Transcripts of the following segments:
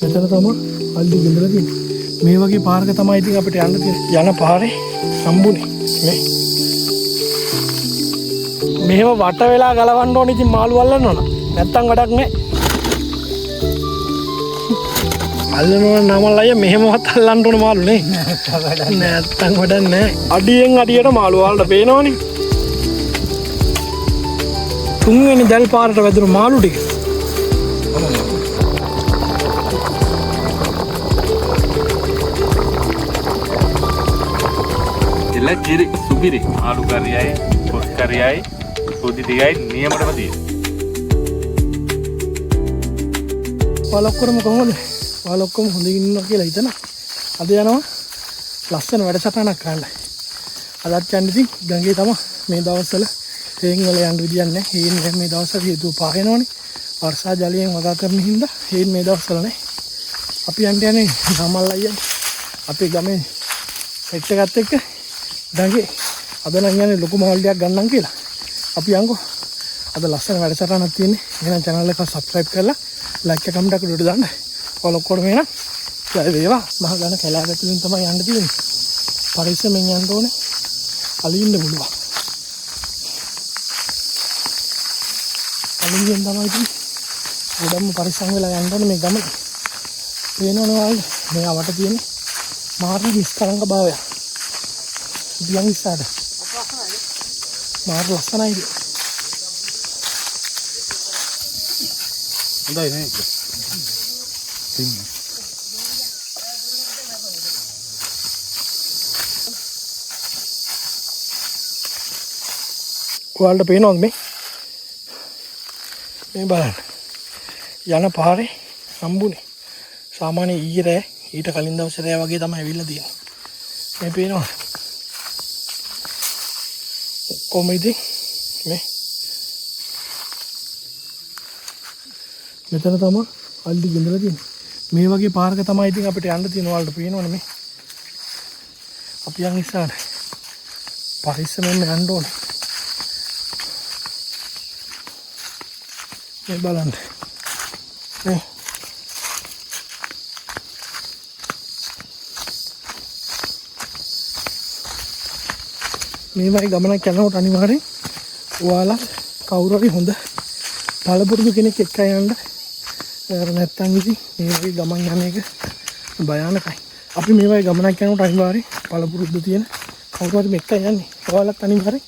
මෙතන තමයි අල්ලි ගෙදර තියෙන්නේ. මේ වගේ පාරක තමයි ඉතින් අපිට යන්න තියෙන්නේ. යන පාරේ හම්බුනේ මේ. මෙහෙම වට වෙලා ගලවන්න ඕනේ ඉතින් මාළු අල්ලන්න ඕන. නැත්තම් වැඩක් නෑ. අල්ලනවා නමල් අයියා මෙහෙමවත් අල්ලන්න ඕන මාළු නේ. නැත්තම් වැඩක් නෑ. අඩියෙන් අඩියට මාළු වලට පේනවනේ. තුන්වෙනි දැල් පාරට වැදුණු මාළු ටික. එල කිරි සුපිරි ආලු කරියයි පොස් කරියයි පොඩි ටිකයි නියමටම තියෙනවා. ඔයාලා ඔක්කොම කොහොමද? ඔයාලා ඔක්කොම හොඳින් ඉන්නවා කියලා හිතනවා. අද යනවා ලස්සන වැඩසටහනක් කරන්න. අදත් යන්න ඉතින් ගඟේ තමයි මේ දවස්වල හේන් වල යන්න විදියක් නැහැ. හේන් දැන් මේ දවස්වල හේතුව පායනවනේ. වර්ෂා ජලයෙන් වගා කරන හින්දා හේන් මේ දවස්වල නැහැ. අපි යන්න යන්නේ නමල් අයියා අපේ ගමේ සෙට් එකත් එක්ක ගඟේ අද නම් යන්නේ ලොකු මහල් ටිකක් ගන්නම් කියලා. අපි යන්කෝ. අද ලස්සන වැඩසටහනක් තියෙන්නේ. එහෙනම් channel එක subscribe කරලා like එක කමෙන්ට් එකක් උඩට දාන්න. ඔයාලා ඔක්කොම එහෙනම් ජය වේවා. මහ ඝන කැලෑ ඇතුලින් තමයි යන්න තියෙන්නේ. පරිස්සමෙන් යන්න ඕනේ. අලින්න පුළුවන්. අලින්ගෙන් තමයි ඉතින් ගොඩක්ම පරිස්සම් වෙලා යන්න ඕනේ මේ ගමන. පේනවනේ ඔයාලට මේ අවට තියෙන මාර නිස්කලංක භාවය. දියන් ඉස්සාට. මාර ලස්සනයි ඉතින්. හොඳයි නේ. ඔයාලට පේනවද මේ? මේ බලන්න. යන පාරේ හම්බුනේ. සාමාන්‍ය ඊයේ රෑ ඊට කලින් දවසේ රෑ වගේ තමයි ඇවිල්ලා තියෙන්නේ. මේ පේනවද? ඔක්කොම ඉතින් මේ මෙතන තමයි අල්ලි ගෙදර තියෙන්නේ. මේ වගේ පාරක තමයි ඉතින් අපිට යන්න තියෙන. ඔයාලට පේනවනේ මේ. අපි යන් ඉස්සරහට පරිස්සමෙන් යන්න ඕනේ. මේ බලන්න. මේ මේ වගේ ගමනක් යනකොට අනිවාර්යෙන් ඔයාලා කවුරු හරි හොඳ පළපුරුදු කෙනෙක් එක්ක යන්න. අර නැත්තම් ඉතින් මේ වගේ ගමන් යන එක භයානකයි. අපි මේ වගේ ගමනක් යනකොට අනිවාර්යෙන් පළපුරුදු තියෙන කවුරු හරි එක්ක යන්නේ. ඔයාලත් අනිවාර්යෙන්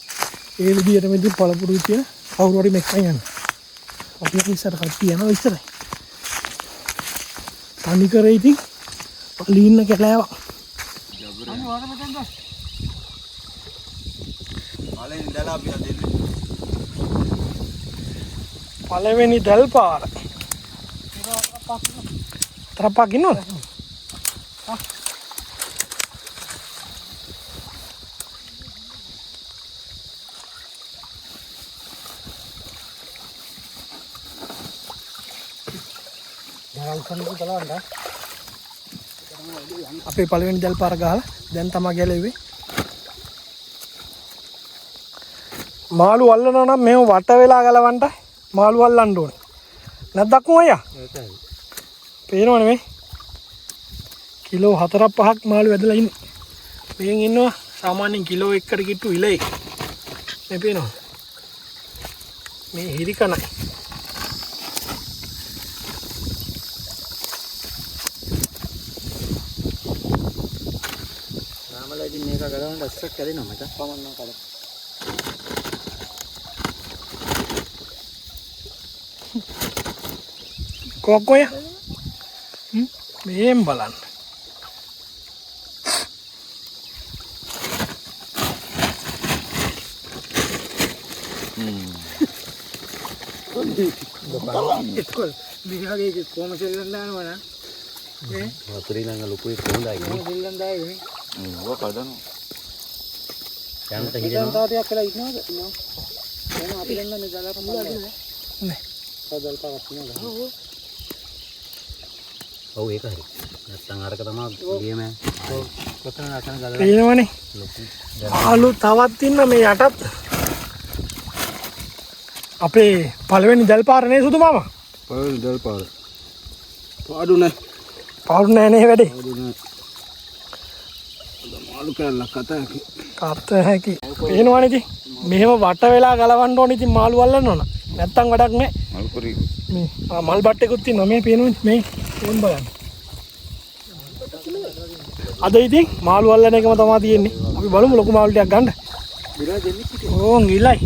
ඒ විදිහටම ඉතින් පළපුරුදු තියෙන කවුරු හරි එක්ක යන්න. අපි ඉස්සර කට්ටිය යනවා ඉස්සරයි. තනිකර ඉතින් අලි ඉන්න කැලෑවක්. පළවෙනි දැල් පාර. තරප්පක් ඉන්නවද? අපේ පළවෙනි දැල් පාර ගහලා දැන් තමා ගැලෙව්වේ. මාළු අල්ලනවා නම් මෙහෙම වට වෙලා ගලවන්න මාළු අල්ලන්න ඕනේ. නැද්ද අක්කෝ අයියා? පේනවනේ මේ. කිලෝ 4 5ක් මාළු වැදලා ඉන්නේ. මෙහෙන් ඉන්නවා සාමාන්‍යයෙන් කිලෝ 1කට කිට්ටු ඉලයි. මේ පේනවා. මේ හිරිකනයි. නාමලා ඉතින් මේක ගලවන්න ඇස්සක් කැඩෙනවා මචං. පමන්න කඩ. කොක්කොය මේම් බලන්න. එක්කොල් මේ වගේ එකේ කොහොම සෙල්ලම් දානවා නම් ඈ වතුරේ ළඟ ලොකු එකක් හොඳයි නේ. කොහොම සෙල්ලම් දාන්නේ ඔව් කඩනවා. යන්න නේ. හිතෙනවා. තව ටිකක් වෙලා ඉන්නවද? ඉන්නවා. එහෙනම් අපි දැන් මේ ගලප පල්ලේ. නේ. තව දල් පාරක් තියෙනවා. ඔව් ඒක හරි. නැත්තම් අරක තමයි ගේම. ඔව්. කොතනද අතන ගලවන්නේ? පේනවනේ. ලොකු ආලු තවත් ඉන්න මේ යටත්. අපේ පළවෙනි දැල් පාර නේ සුදු මාමා? පළවෙනි දැල් පාර. පාඩු නෑ. පාළු නෑ නේ වැඩේ. මාළු කෑල්ලක් කතා හැකි. කත හැකි. පේනවනේ ඉතින්. මෙහෙම වට වෙලා ගලවන්න ඕනේ ඉතින් මාළු අල්ලන්න ඕන. නැත්තම් වැඩක් නෑ. මල් කුරි. මේ මල් බට්ටෙකුත් තියෙනවා මේ පේනවනේ මේ ඕන් බලන්න. අද ඉතින් මාළු අල්ලන එකම තමයි තියෙන්නේ. අපි බලමු ලොකු මාළු ටිකක් ගන්න. ඕන් ඉලයි.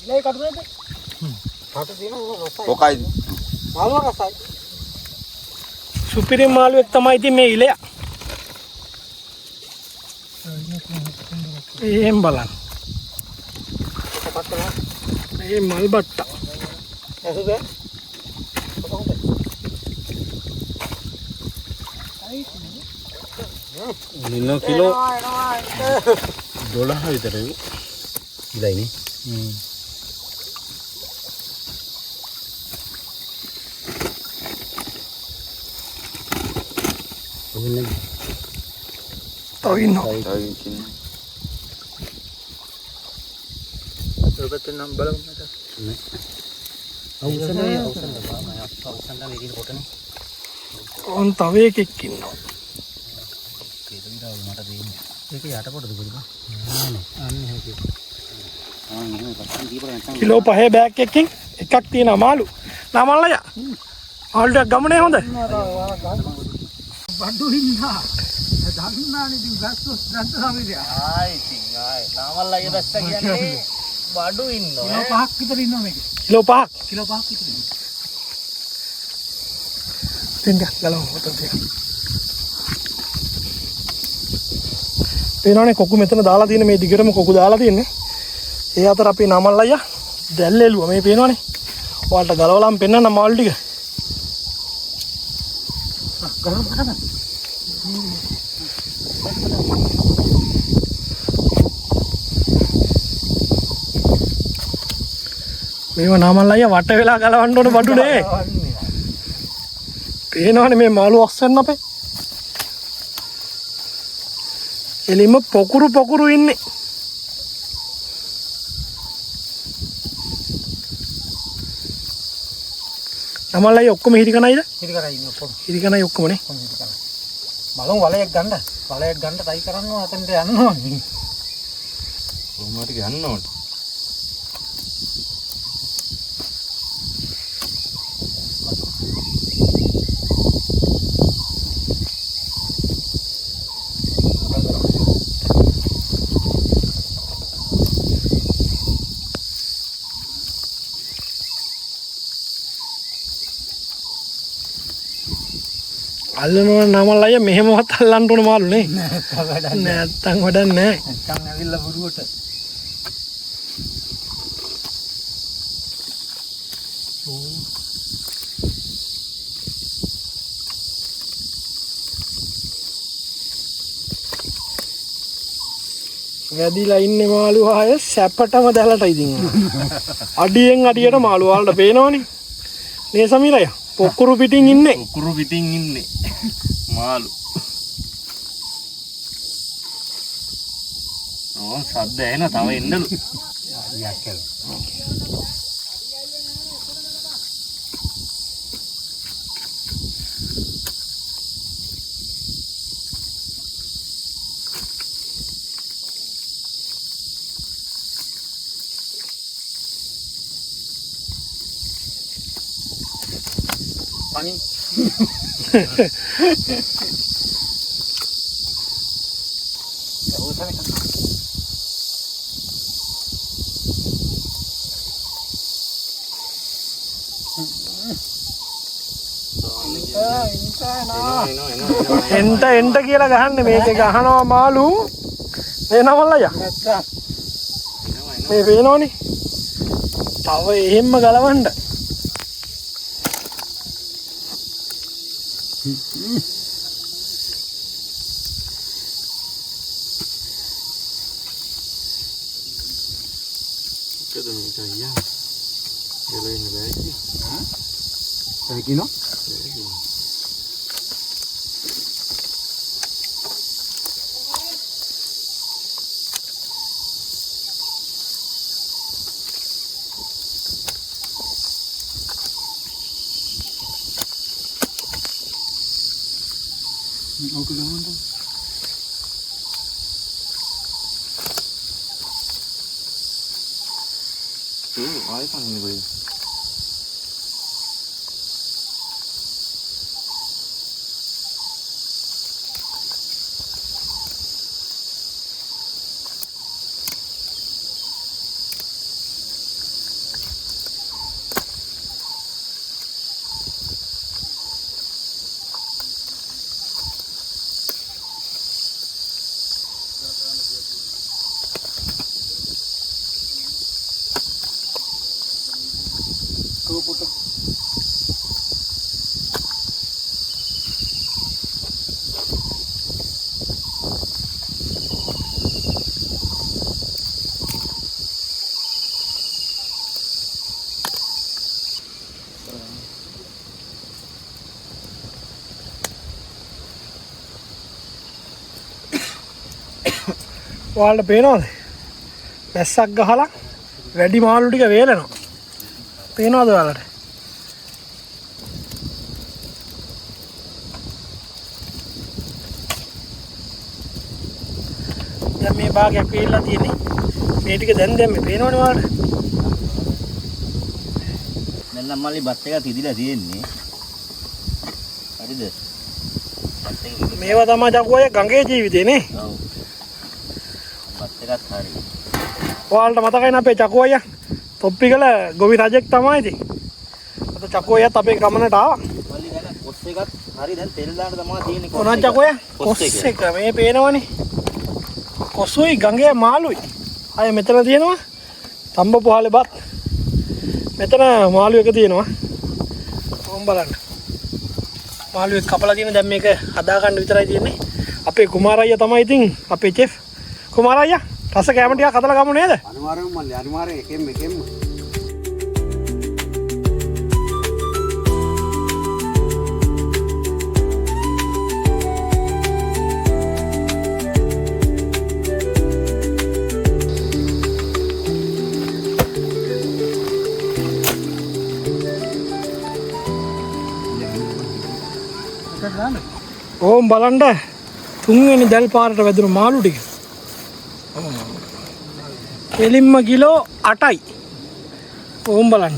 ඉලයි කටු නැද්ද? කටු තියෙනවා රසයි. කොකයි. මාළුව රසයි. සුපිරි මාළුවෙක් තමයි ඉතින් මේ ඉලයා. එහෙම බලන්න. මේ මල් බට්ටා. ඇසුද? නින කිලෝ 12 විතර ඉලයිනේ. ඔන්න තව ඉන්නවා. තව ඉන්නේ. ඔය පැත්තෙන් නම් බලමු නැත. නෑ. අවසන් අවසන් මම අවසන් මේ දින කොටනේ. ඕන් තව එකෙක් ඉන්නවා. ඒක විතරයි මට දෙන්නේ. ඒක යට පොඩද කොහෙද බං? නෑ නෑ. අන්න එහෙම. ආ එහෙම පස්සෙන් දීපර නැත්තම් කිලෝ 5 බෑග් එකකින් එකක් තියෙනවා මාළු. නාමල් අයියා. මාළු ටිකක් ගමනේ හොඳ. බඩු ඉන්නා. දන්නානේ ඉතින් බැස්සොත් දැන් තමයි. ආයි ඉතින් ආයි නාමල් අයියා බැස්ස කියන්නේ බඩු ඉන්නවා. කිලෝ 5ක් විතර ඉන්නවා මේකේ. කිලෝ 5ක්. කිලෝ 5ක් විතර ඉන්නවා. දෙන්න ගලවමු ඔතන තියන්න. පේනවනේ කොකු මෙතන දාලා තියෙන මේ දිගටම කොකු දාලා තියෙන්නේ. ඒ අතර අපේ නාමල් අයියා දැල් එළුවා මේ පේනවනේ. ඔයාලට ගලවලාම පෙන්නන්න මාළු ටික. ගලවන්න පටන් ගන්න. මේවා නාමල් අයියා වට වෙලා ගලවන්න ඕන බඩු නේ. පේනවනේ මේ මාළු අස්සන්න අපේ. එලින්ම පොකුරු පොකුරු ඉන්නේ. නාමල් අයියා ඔක්කොම හිරිකනයිද? හිරිකනයි ඉන්නේ ඔක්කොම. හිරිකනයි ඔක්කොම නේ. ඔක්කොම හිරිකනයි. බලමු වලයක් ගන්න. වලයක් ගන්න try කරන්න ඕන අතනට යන්න ඕනේ. කොහොම හරි ගන්න ඕනේ. අල්ලනවා නාමල් අයියා මෙහෙමවත් අල්ලන්න ඕන මාළු නේ. නැත්තම් වැඩක් නෑ. නැත්තම් වැඩක් නෑ. නැත්තම් ඇවිල්ලා බොරුවට. වැදිලා ඉන්නේ මාළු ආය සැපටම දැලට ඉතින්. අඩියෙන් අඩියට මාළු වලට පේනවනේ. නේ සමීර අයියා පොකුරු පිටින් ඉන්නේ. පොකුරු පිටින් ඉන්නේ මාළු. ඕන් සද්ද ඇහෙනවා තව එන්නලු. යක්කල. පනි. එන්ට එන්ට කියලා ගහන්නේ මේකේ ගහනවා මාළු. මේ නමල් අයියා. මේ පේනවනේ. තව එහෙම්ම ගලවන්න. මොකද මේක අයියා? ගලවෙන්න බෑ ඉතින්. ඒ කියනවා. ඕක ගමන් තමයි. ආයෙ පනින්නේ කොහෙද? ඔයාලට පේනවද? වැස්සක් ගහලා වැඩි මාළු ටික වේලෙනවා. පේනවද ඔයාලට? දැන් මේ භාගයක් වේලලා තියෙන්නේ. මේ ටික දැන් දැම්මේ පේනවනේ ඔයාලට. දැන් නම් මල්ලි බත් එකක් ඉදිලා තියෙන්නේ. හරිද? බත් එක මේවා තමයි චකුවය ගඟේ ජීවිතේ නේ. ඔව්. බත් එකත් හරි. ඔයාලට මතකයිනේ අපේ චකු අයියා තොප්පිගල ගොවි රජෙක් තමයි ඉතින්. අද චකු අයියාත් අපේ ගමනට ආවා. මල්ලි දැන් කොස් එකත් හරි දැන් තෙල් දාන්න තමයි තියෙන්නේ. මොනවද චකු අයියා? කොස් එක මේ පේනවනේ. කොසුයි ගඟේ මාළුයි. ආයේ මෙතන තියෙනවා තඹ පොහලේ බත්. මෙතන මාළු එක තියෙනවා. කොහොම බලන්න. මාළු එක කපලා තියෙන දැන් මේක හදා ගන්න විතරයි තියෙන්නේ. අපේ කුමාර අයියා තමයි ඉතින් අපේ චෙෆ්. කුමාර අයියා රස කැම ටිකක් හදලා ගමු නේද? අනිවාර්යෙන්ම මල්ලි අනිවාර්යෙන් එකෙන් එකෙන්ම. ඕම් බලන්න තුන්වෙනි දැල් පාරට වැදුණු මාළු ටික. කෙලින්ම කිලෝ 8යි. ඕම් බලන්න.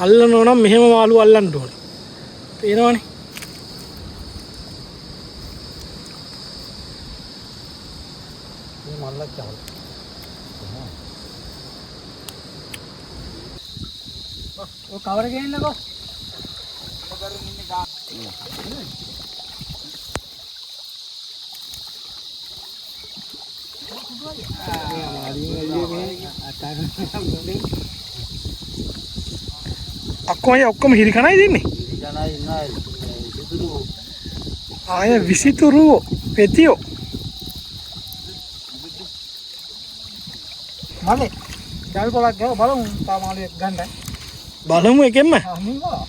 අල්ලනවා නම් මෙහෙම මාළු අල්ලන්න ඕනේ. පේනවනේ. මේ මල්ලක් චවල. ඔය කවර ගේන්නකෝ. ඔක්කොම අය ඔක්කොම හිරිකණයි දෙන්නේ. හිරිකණයි ඉන්නා විසිතුරු. ආය විසිතුරුවෝ පෙතියෝ. මල්ලේ ජල් කොලක් ගාව බලමු තා මාළුවෙක් ගන්න. බලමු එකෙන්ම. අනිවා.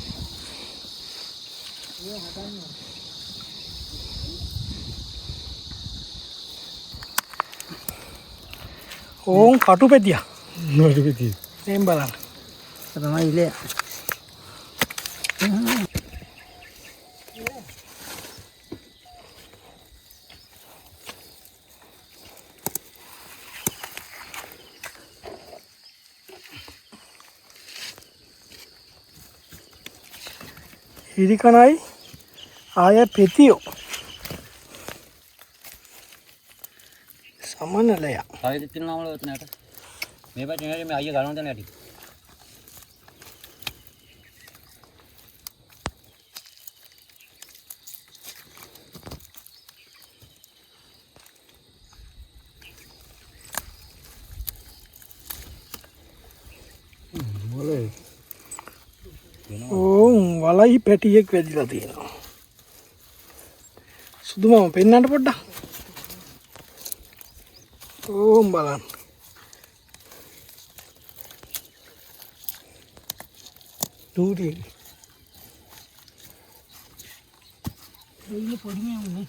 ඕන් කටු පෙතියා. කටු පෙතිය. එම් බලන්න. තමයි ඉලේ. හිරිකණයි ආය පෙතියෝ. සමනලය. තව එකක් තියෙනවා වල ඔතන යට. මේ පැත්තේ නෙවෙයි මේ අයියා ගලන තැන යටි. ඕන් වලයි පැටියෙක් වැදිලා තියෙනවා. සුදු මම පෙන්නන්න පොඩ්ඩක්. ඕන් බලන්න. තූටි. ඉන්නේ පොඩි මේ උනේ.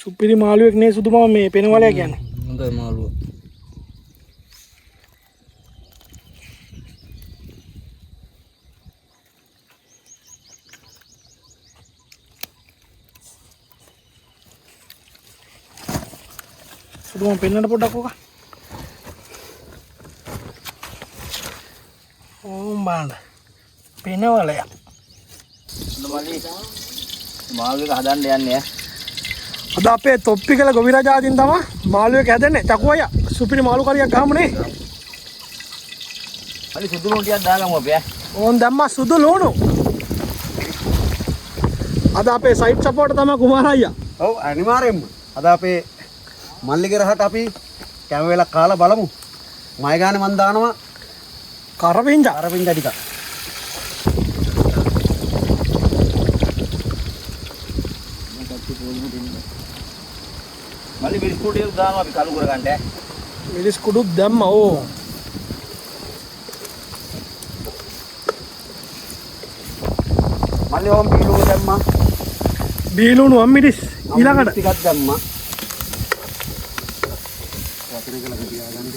සුපිරි මාළුවෙක් නේ සුදු මාම මේ පෙනවලයා කියන්නේ. හොඳයි මාළුව. සුදු මාම පෙන්නන්න පොඩ්ඩක් ඔක. ඕම් බලන්න. පෙනවලයා. මල්ලි මාළු එක හදන්න යන්නේ ඈ. අද අපේ තොප්පි කළ ගොවි රජාදීන් තමයි මාළු එක හැදෙන්නේ. චකු අයියා සුපිරි මාළු කරියක් ගහමු නේ. මල්ලි සුදු ලුණු ටිකක් දාගමු අපි ඈ. ඕන් දැම්මා සුදු ලුණු. අද අපේ සයිඩ් සපෝට් තමයි කුමාර අයියා. ඔව් අනිවාර්යෙන්ම. අද අපේ මල්ලිගේ රහට අපි කැම වෙලක් කාලා බලමු. මයි ගානේ මං දානවා කරපිංචා. කරපිංචා ටිකක්. මල්ලි මිරිස් කුඩු ටිකක් දානවා අපි කළු කරගන්න ඈ. මිරිස් කුඩුත් දැම්මා ඕ. මල්ලි ඕම් බීලුණු දැම්මා. බීලුණු අම්මිරිස් ඊළඟට ටිකක් දැම්මා. වතුර එක ළඟ තියාගන්න.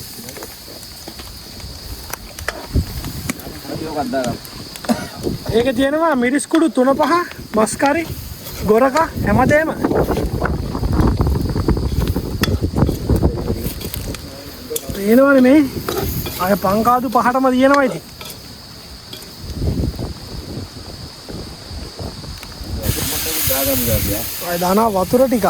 මල්ලි ඕකක් දාගමු. ඒක තියෙනවා මිරිස් කුඩු 3 5 මස් කරි ගොරක හැමදේම. පේනවනේ මේ අය පංකාදු පහටම තියෙනවා ඉතින්. දාගමු අපි ඈ. අය දානවා වතුර ටික.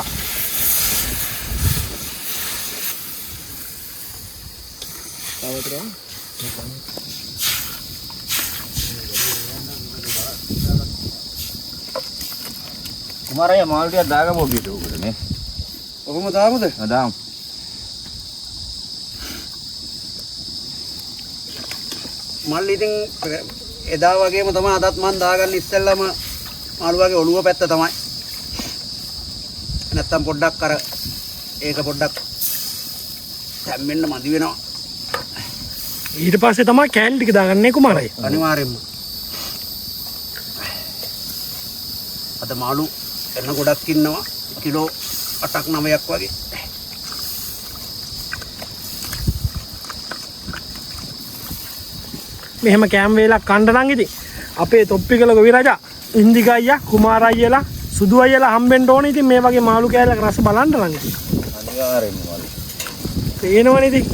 කුමාර අයියා මාළු ටිකක් දාගමු අපි උඩට නේ. ඔහොම දාමුද? ආ දාමු. මල්ලි ඉතින් එදා වගේම තමයි අදත් මං දාගන්න ඉස්සෙල්ලාම මාළුවාගේ ඔළුව පැත්ත තමයි. නැත්තම් පොඩ්ඩක් අර ඒක පොඩ්ඩක් තැම්මෙන්න මදි වෙනවා. ඊට පස්සේ තමයි කෑලි ටික දාගන්නේ කුමාර අයියා. අනිවාර්යෙන්ම. අද මාළු එන්න ගොඩක් ඉන්නවා. කිලෝ 8ක් 9ක් වගේ. මෙහෙම කෑම වේලක් කන්න නම් ඉතින් අපේ තොප්පිකල ගොවි රජා ඉන්දික අයියා කුමාර අයියලා සුදු අයියලා හම්බෙන්න ඕනේ ඉතින් මේ වගේ මාළු කෑල්ලක රස බලන්න නම් ඉතින්. අනිවාර්යෙන්ම මල්ලි. පේනවනේ ඉතින්.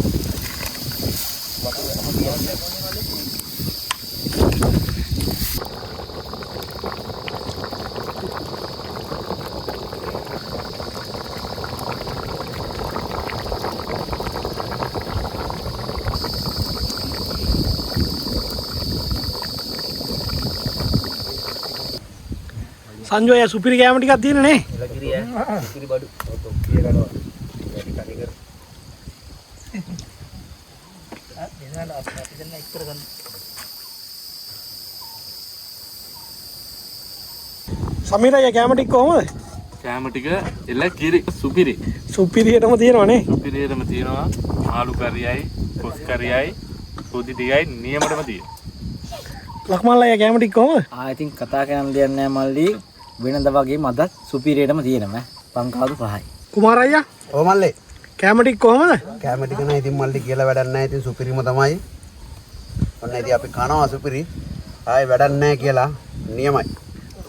සංජු අයියා සුපිරි කෑම ටිකක් තියෙන නේ. එළකිරි ඈ. කිරි බඩු. සමීර අයියා කෑම ටික කොහමද? කෑම ටික එළකිරි සුපිරි. සුපිරියටම තියෙනවා නේ. සුපිරියටම තියෙනවා. මාළු කරියයි, කොස් කරියයි, පොඩි ටිකයි නියමටම තියෙනවා. ලක්මල් අයියා කෑම ටික කොහමද? ආ ඉතින් කතා කරන්න දෙයක් නෑ මල්ලි. වෙනද වගේම අදත් සුපිරියටම තියෙනවා. පංකාදු පහයි. කුමාර අයියා ඔව් මල්ලි. කෑම ටික කොහමද? කෑම ටික නම් ඉතින් මල්ලි කියලා වැඩක් නෑ. ඉතින් සුපිරිම තමයි. ඔන්න ඉතින් අපි කනවා සුපිරි. ආයේ වැඩක් නෑ කියලා නියමයි.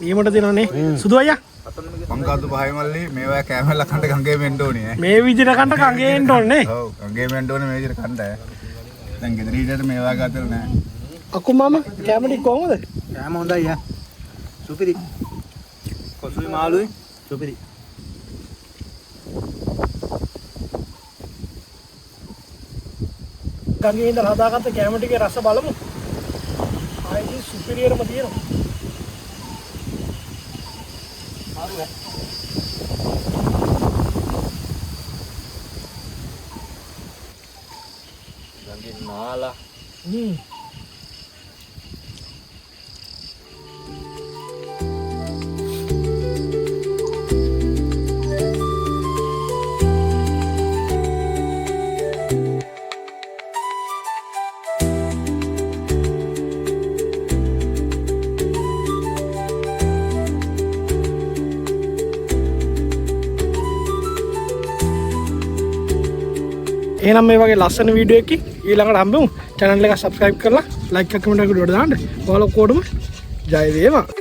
නියමට තියෙනවා නේ. සුදු අයියා පංකාදු පහයි මල්ලි. මේවා කෑමෙල්ල කන්න ගංගේ වෙන්න ඕනේ ඈ. මේ විදිහට කන්න ගංගේ එන්න ඕනේ නේ. ඔව් ගංගේ වෙන්න ඕනේ මේ විදිහට කන්න ඈ. දැන් ගෙදර හිටියට මේ වගේ අතර නෑ. අකු මාමා කෑම ටික කොහමද? කෑම හොඳයි ඈ. සුපිරි. කොසුයි මාළුයි සුපිරි. ගඟේ ඉඳලා හදාගත්ත කෑම ටිකේ රස බලමු. ආයෙ ඉතින් සුපිරියටම තියෙනවා. ගඟේ නාලා. එහෙනම් මේ වගේ ලස්සන වීඩියෝ එකකින් ඊළඟට හම්බෙමු. චැනල් එක සබ්ස්ක්‍රයිබ් කරලා ලයික් එකක් කමෙන්ට් එකක් උඩට දාන්න. ඔයාලා ඔක්කොටම ජය වේවා.